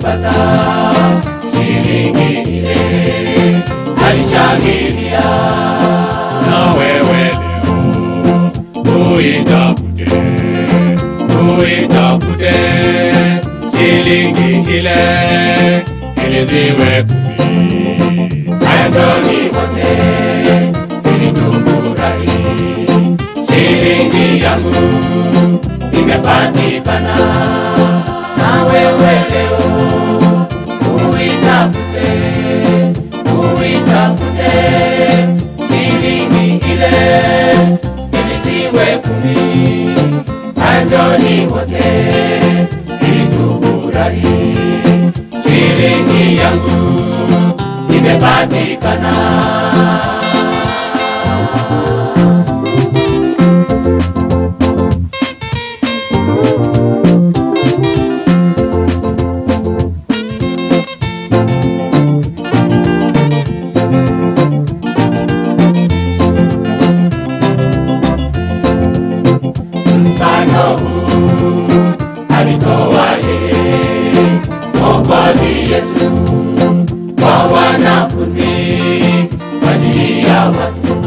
Alipoipata shilingi ile alishangilia. Na wewe leo uitafute, uitafute shilingi ile ili ziwe 10. Haya njoni wote ili tufurahi, shilingi yangu imepatikana. Na wewe leo uitafute, uitafute shilingi ile ili ziwe 10. Haya njoni wote ili tufurahi, shilingi yangu imepatikana. Mfano huu alitoa yeye Mwokozi Yesu kwa wanafunzi, kwa ajili ya watu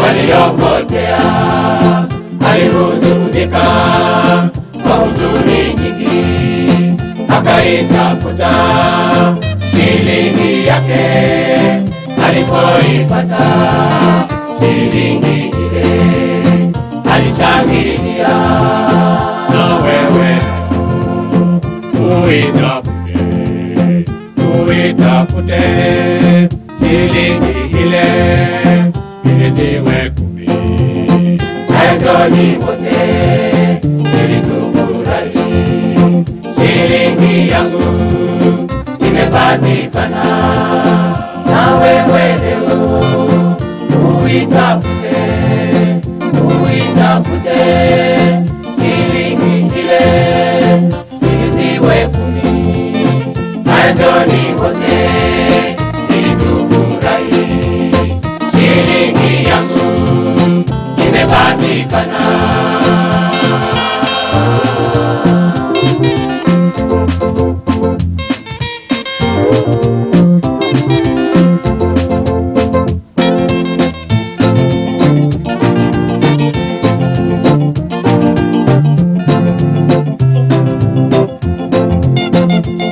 waliopotea. Alihuzunika kwa huzuni nyingi, akaitafuta shilingi yake. Alipoipata shilingi ile alishangilia. Na wewe uitafute, uitafute shilingi ile ili ziwe 10. Haya njoni wote ili tufurahi, shilingi yangu imepatikana. Na wewe leo uitafute, uitafute shilingi ile ili ziwe 10. Haya njoni wote ili tufurahi, shilingi yangu imepatikana.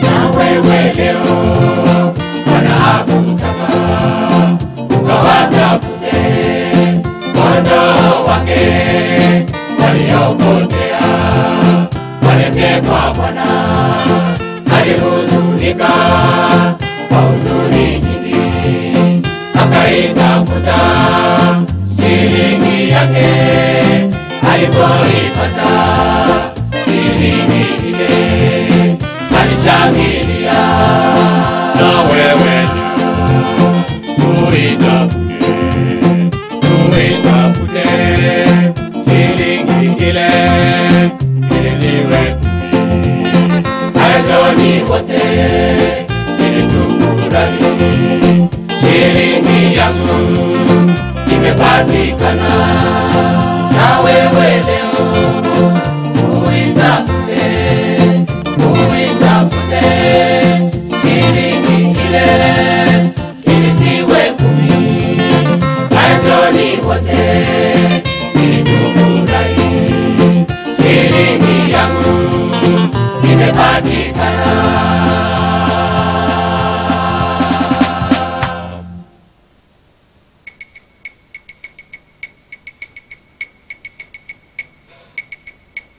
Na wewe leo Bwana hakutaka ukawatafute kondoo wake waliopotea, walete kwa Bwana. Alihuzunika kwa huzuni nyingi, akaitafuta shilingi yake. Alipoipata shilingi ile alishangilia. Na wewe leo uitafute, uitafute shilingi ile ili ziwe 10. Haya njoni wote ili tufurahi, shilingi yangu imepatikana. Na wewe leo uitafute, uitafute shilingi ile ili ziwe 10. Haya njoni wote ili tufurahi, shilingi yangu imepatikana.